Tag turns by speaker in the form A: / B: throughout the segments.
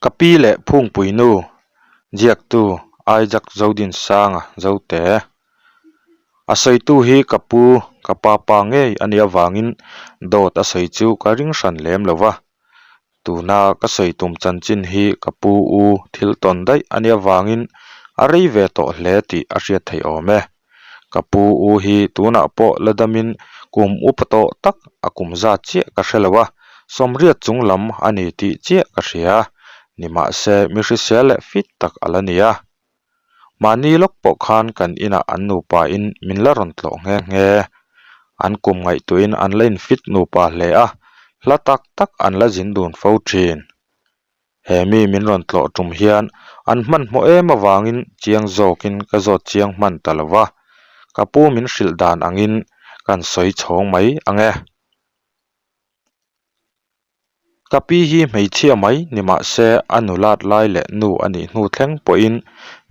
A: Ka pi leh Phungpui nu, ziaktu Isaac Zodinsanga Zote. A sawitu hi ka pu, ka pa pa ngei a nih avangin dawt a sawi chu ka ring hran lem lo va. Tuna ka sawi tum chanchin hi ka pu u thil tawn daih a nih avangin a rei ve tawh hle tih a hriat theih awm e. Ka pu u hi tunah pawh la damin kum upa tawh tak a kum zat chiah ka hre lo a, sawmriat chung lam a ni tih chiah ka hria. Nimahse mi hrisel leh fit tak a la ni a. Mahni lawk pawh khan kan inah an nupa in min la rawn tlawh nghe nghe. An kum ngaihtuahin an la infit nupa hle a, hla tak tak an la zin dun fo thin. He mi min rawn tlawh tum hian an hmanhmawh em avangin chiang zawkin ka zawt chiang hman ta lo va, ka pu min hrilh dan angin kan sawi chhawng mai ang e. Ka pi hi hmeichhia mai ni mah se a nulat lai leh nu a nih hnu thleng pawhin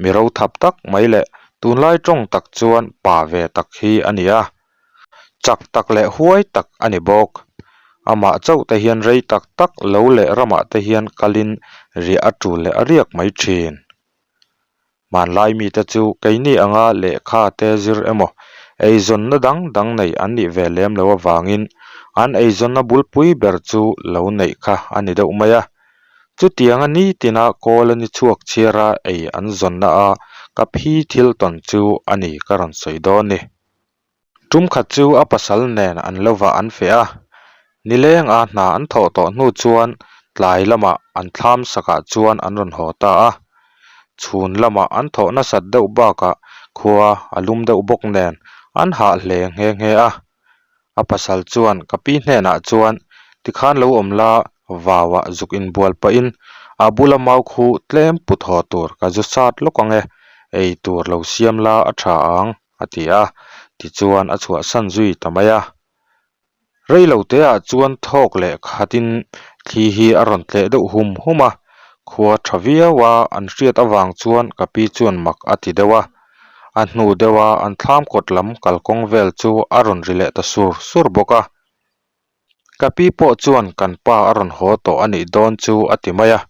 A: mi ro thap tak mai leh tunlai tawng tak chuan pa ve tak hi a ni a, chak tak leh huai tak a ni bawk. Amah chauh te hian rei tak tak lo leh ramah te hian kalin riah a tul leh a riak mai thin. Hmanlai mite chu keini anga lehkha te zir emaw eizawnna dang dang nei an nih ve lem loh avangin an eizawnna bulpui ber chu lo neih kha a ni deuh mai a. Chutianga nitina kawl a ni chhuak chhiara ei an zawnna a ka phi thil tawn chu a ni ka rawn sawi dawn ni. Tum khat chu a pasal nen an lo vah an feh a, nileng a hna an thawh tawh hnu chuan tlai lamah an thlam sakah chuan an rawn haw ta a. Chhun lamah an thawh nasat deuh bakah khua a lum deuh bawk nen an hah hle nghe nghe a. A pasal chuan ka pi hnenah chuan tikhan lo awm la vauah zuk inbual pahin a bula mau khu tlem put haw tur ka zu sat lawk ang e, ei tur lo siam la a tha ang. a ti a, tichuan a chhuahsan zui ta mai a. Rei lo te ah chuan thawk leh khatin thli hi a rawn tleh deuh hum hum a, khua tha viau a an hriat avang chuan ka pi chuan mak a ti deuh a. A hnu deuh a an thlam kawt lam kalkawng vel chu a rawn ri leh ta sur sur bawk a. Ka pi pawh chuan kan pa a rawn haw tawh a nih dawn chu a ti mai a,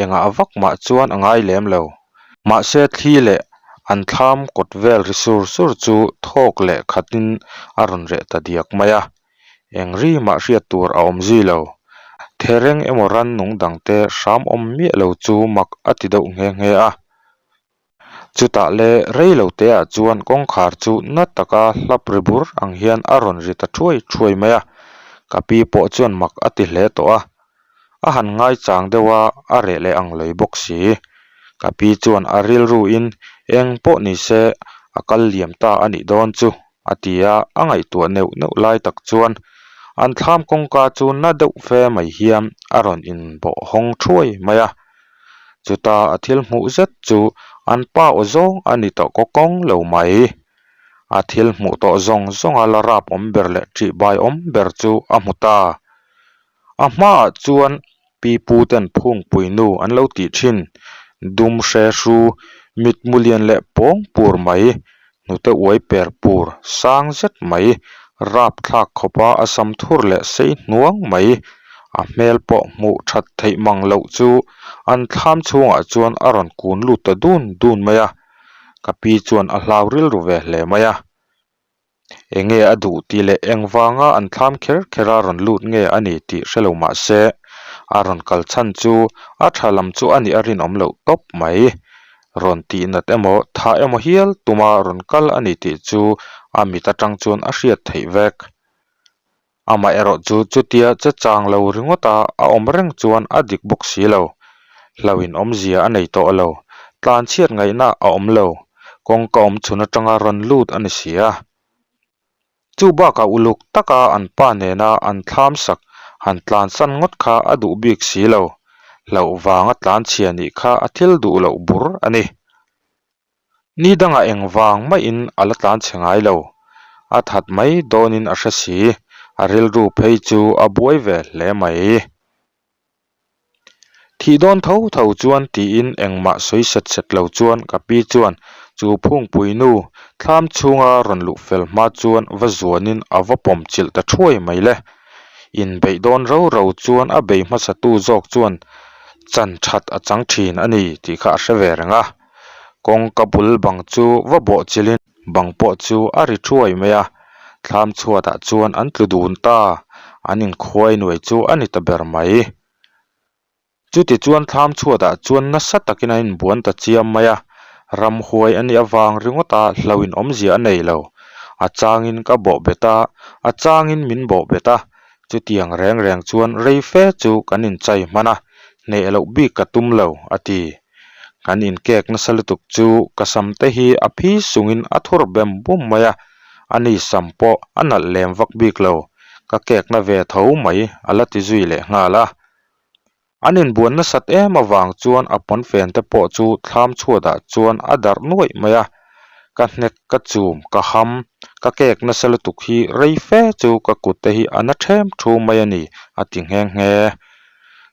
A: engah vak mah chuan a ngai lem lo. Mahse thli leh an thlam kawt vel ri sur sur chu thawk leh khatin a rawn reh ta diak mai a, eng ri mah hriat tur a awm zui lo. Thereng emaw rannung dangte hram awm miah lo chu mak a ti deuh nghe nghe a. Chutah le rei lo te ah chuan kawngkhar chu na taka hlap ri bur ang hian a rawn ri ta thuai thuai mai a, ka pi pawh chuan mak a ti hle tawh a, a han ngaichang deuh a, a reh leh ang lei bawk si. Ka pi chuan a rilru in eng pawh ni se a kal liam ta a nih dawn chu a ti a, a ngaihtuah neuh neuh lai tak chuan an thlam kawngka chu na deuh fe mai hian a rawn inbawh hawng thuai mai a. Chuta a thil hmuh zet chu an pa aw zawng a ni tawh kaw kawng lo mai. A thil hmuh tawh zawng zawnga la rap awm ber leh ṭih bai awm ber chu a hmu ta. A hmaah chuan pi pu ten phungpui nu an lo tih ṭhin, dum hre hru, mitmu lian leh pawng pur mai, hnute uai per pur sang zet mai, rap thlak khawpa a sam thur leh sei hnuang mai, a hmel pawh hmuh that theih mang loh chu an thlam chhungah chuan a rawn kun lut ta dun dun mai a, ka pi chuan a hlau rilru ve hle mai a. Enge a duh tih leh engvanga an thlam kher kher a rawn lut nge a ni tih hre lo mah se, a rawn kal chhan chu a tha lam chu a nih a rinawm loh tawp mai. Rawn tih nat emaw thah emaw hial tuma rawn kal a ni tih chu a mit atang chuan a hriat theih vek. Amaherawh chu chutia che chang lo ringawt a a awm reng chuan a dik bawk si lo. Hlauhin awmzia a nei tawh lo. Tlan chhiat ngaihna a awm lo. Kawngka awm chhun atanga rawn lut a ni si a. Chu bakah uluk taka an pa nena an thlam sak han tlansan ngawt kha a duh bik si lo. Hlauh vanga tlan chhia nih kha a thil duh loh bur a ni. Ni dangah eng vang maiin a la tlan chhe ngai lo. A that mai dawnin a hre si, a rilru phei chu a buai ve hle mai. Thih dawn tho tho chuan tiin engmah sawi set set lo chuan ka pi chuan chu phungpui nu thlam chhunga rawn luh fel hma chuan va zuanin a va pawm chilh ta thuai mai le. Inbeih dawn ro ro chuan a bei hmasatu zawk chuan. Chan that a chang thin a ni tih kha a hre ve reng a. Kawngka bul bang chu va bawh chilhin bang pawh chu a ri thuai mai a. Thlam chhuatah chuan an tlu dun ta, an inkhuai nuai chu a ni ta ber mai. Chutichuan thlam chhuatah chuan nasa takin an inbuan ta chiam mai a, ramhuai a nih avang ringawta hlauhin awmzia a nei lo. A changin ka bawh bet a, a changin min bawh bet a, chutiang reng reng chuan rei fe chu kan inchai hman a, hneh loh bik ka tum lo, a ti. Kan inkek nasa lutuk chu ka sam te hi a phi sungin a thur bem bum mai a, ani sam pawh a nalh lem vak bik lo, ka kekna ve tho mai a la ti zui leh nghal a. An inbuan nasat em avang chuan a pawnfen te pawh chu thlam chhuatah chuan a darh nuaih mai a, ka hnek ka chum ka ham ka kek nasa lutuk hi rei fe chu ka kut te hi a na ṭhem thu mai a ni a ti nghe nghe.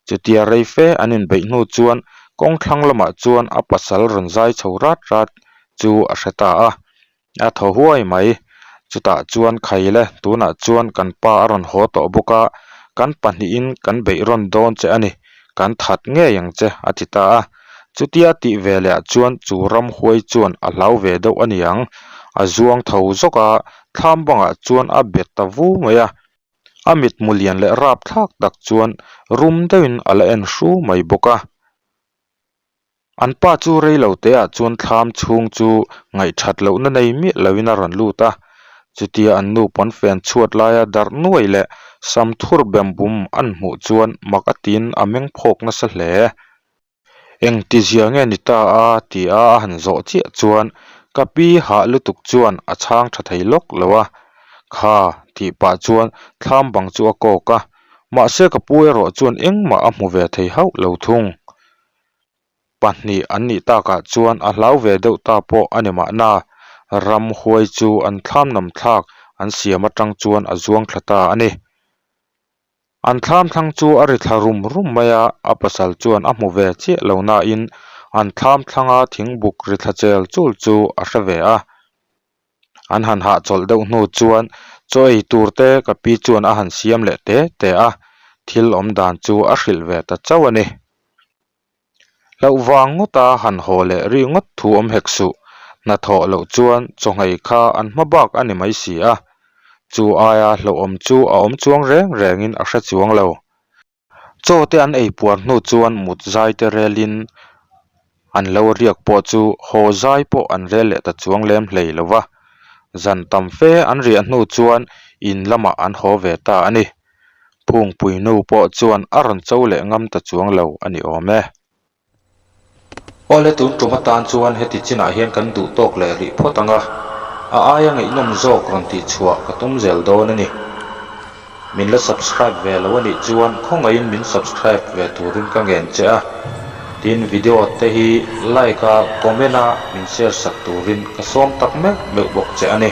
A: Chutia rei fe an inbeih hnu chuan kawng thlang lamah chuan a pasal rawn zai chho rat rat chu a hre ta a. A thaw huai mai. Chutah chuan Khaile tunah chuan kan pa a rawn haw tawh bawk a, kan pahnihin kan beih rawn dawn che a ni, kan that ngei ang che a ti ta a. Chutia tih ve lehah chuan chu ramhuai chuan a hlau ve deuh a niang. A zuang tho zawk a, thlam bangah chuan a bet ta vu mai a. A mithmu lian leh rapthlak tak chuan rum deuhin a la en hru mai bawk a. An pa chu rei lo te ah chuan thlam chhung chu ngaihthat lohna nei miah loin a rawn lut a, chutia an nu pawnfen chhuat laia darh nuai leh sam thur bem bum an hmuh chuan mak a tiin a meng phawk nasa hle. Engti zia nge ni ta a ti a a han zawh chiah chuan ka pi hah lutuk chuan a chhang tha thei lawk lo a, kha tih pah chuan thlam bang chu a kawk a, mahse ka pu erawh chuan engmah a hmu ve thei hauh lo thung. Pahnih an nih takah chuan a hlau ve deuh ta pawh a ni mahna, ramhuai chu an thlam nam thlak an siam atang chuan a zuang thla ta a ni. An thlam thlang chu a ri thla rum rum mai a, a pasal chuan a hmu ve chiah lo nain an thlam thlanga thingbuk ri thla chel chul chu a hre ve a. An han hahchawlh deuh hnu chuan chaw ei tur te ka pi chuan a han siam leh te te a, thil awm dan chu a hrilh ve ta chauh a ni. Hlauh vang ngawta han haw leh ri ngawt thu awm hek suh, hnathawh loh chuan chawngei kha an hma bak a ni mai si a, chu aia hlauhawm chu a awm chuang reng rengin a hre chuang lo. Chaw te an ei puar hnu chuan mut zai te relin an lo riak pawh chu haw zai pawh an rel leh ta chuang lem hlei lo va, zan tam fe an riah hnu chuan in lamah an haw ve ta a ni. Phungpui nu pawh chuan a rawn cho leh ngam ta chuang lo a ni awm e. Awle tun tum atan chuan heti chinah hian kan duh tawk leh rih phawt ang a, a aia ngaihnawm zawk rawn tih chhuah ka tum zel dawn a ni. Min la subscribe ve lo a nih chuan khawngaihin min subscribe ve turin ka ngen che a, tin video te hi like a comment a min share sak turin ka sawm tak meuh meuh bawk che a ni.